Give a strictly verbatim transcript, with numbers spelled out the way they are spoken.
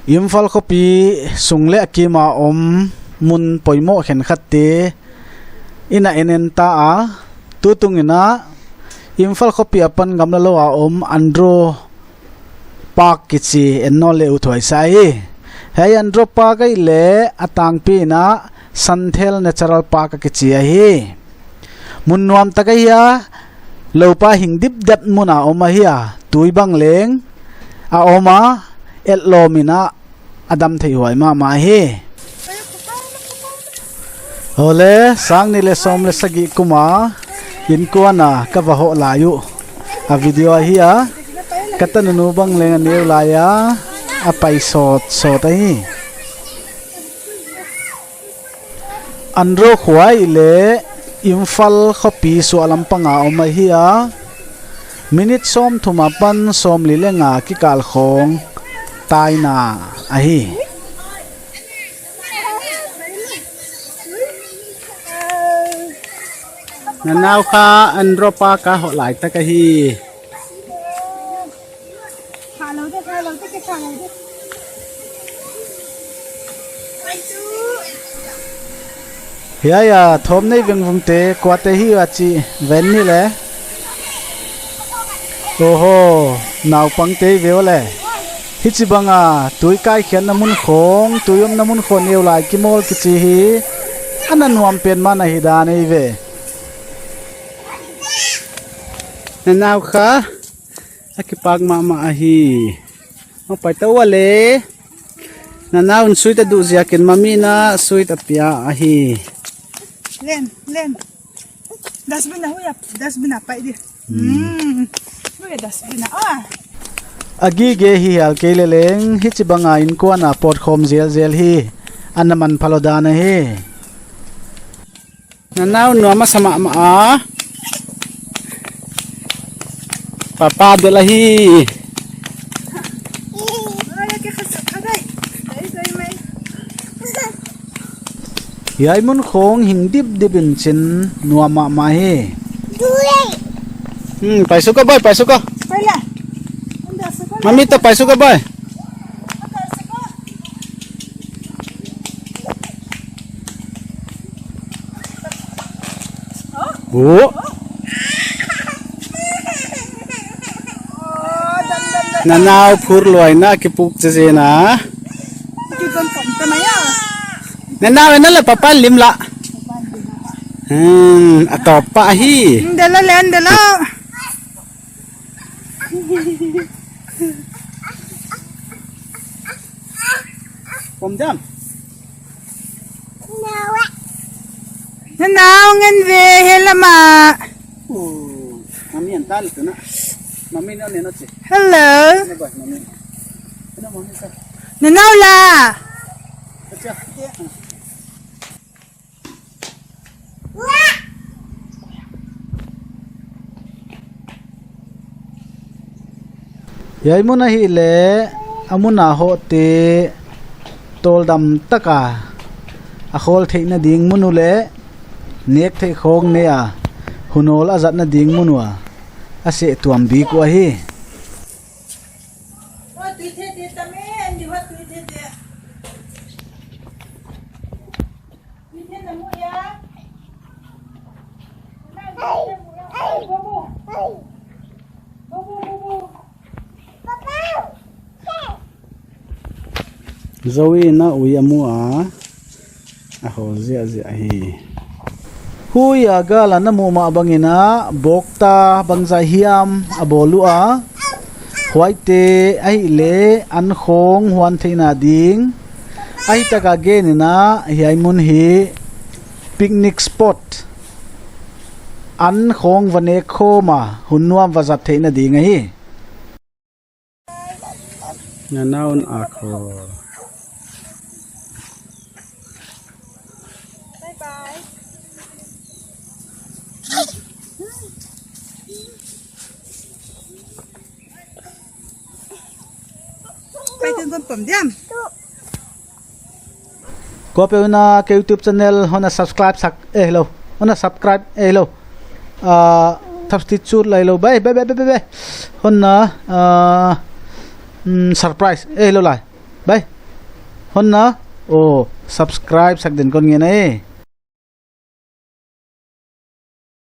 Imphal khopi sung leh a kim a om mun poimoh khenkhatte i na en en ta a, tutung in a Imphal khopi apan gamla lou a om Andro Park kichi en nawn leh uthuai sa hi. Hiai Andro Park ahihleh a tangpi in a Santhel Natural Park a kichi ahi. Mun nuam tak ahi a, loupa hing dipdep mun a om ahi a, tui bang leng a om a, etlawm in a a dam theih huai mahmah hi. Awle, sang nih leh sawm leh sagih kum a innkuan a ka va hoh lai uh a video ahi a, ka tanunu bang leng a neu lai a, a pai sawtsawt ahi. Andro khua ahihleh Imphal khopi suahlam pang a om ahi a, minute sawmthum apan sawmli leh nga kikal khawng taina ahi. Nanau kha Andro Park a hoh lai tak ahi. Hiai a thawm nei vengvungte kuate hi a chih ven ni leh. Oho, naupangte ve aw leh. Hichibang a tui kaikhiatna mun khawng, tui omna mun khawng neu lai kimawl kichi hi. Ana nuam pen mah ahi dan ei ve. Nanau kha a kipak mahmah ahi. Mau pai ta ua leh. Nanau in sweet a duh ziakin mami in a sweet a pia ahi. Len, len. Dustbin a hui a, dustbin a pai di. Hmm. Hui a dustbin a. Ah. A gige hi hial kei leh leng, hichibang a innkuan a pawt khawm zelzel hi. Ana manpha lou dan ahi. Nanau nuam a sa mahmah a. Papa del ahi. Hiai mun khawng hing dipdip in chin nuam mahmah hi. Hmm, pai suk a boy, pai suk a. Mami toh pai suk a boy. Oh. Nanau phur luai na kipuk che che na. Nanau en a leh papa lim la. Hmm, a tawp pah hi. Dela len dela. Pom jam. Nanau ngen ve hiai lam ah. Oh, mami an ta leh tu na. Mami no ne no che. Hello. Ne ba, mami. Ne mami sa. Nanau la. Acha. Hiai mun ahihleh, a mun a hohte tawldam tak a, a khawl theihna ding mun uh leh, nek theih khawng nei a, hun awl a zatna ding mun uh a, a seh tuam bik uh ahi. Zoe in a ui a mu a, a hawl ziahziah hi. Hui a gal a na muh mah bangin a, bawkta bangzah hiam a bawl ua. Huaite ahihleh an khawng huan theihna ding. Ahi taka gen in a hiai mun hi picnic spot. An khawng va nek khawm a hun nuam va zat theihna ding ahi. Nanau in a khawl. Bye bye. Pai tun kon pom diam. Kuapeuh in a ka YouTube channel hon na subscribe sak, eh, lou. Hon na subscribe, eh, lou. Ah, thap ti chut lai lou. Bye, bye, bye, bye, bye. Hon na, ah, mm, surprise, eh, lou lai. Bye. Honna, aw, subscribe sak din kon ngen e.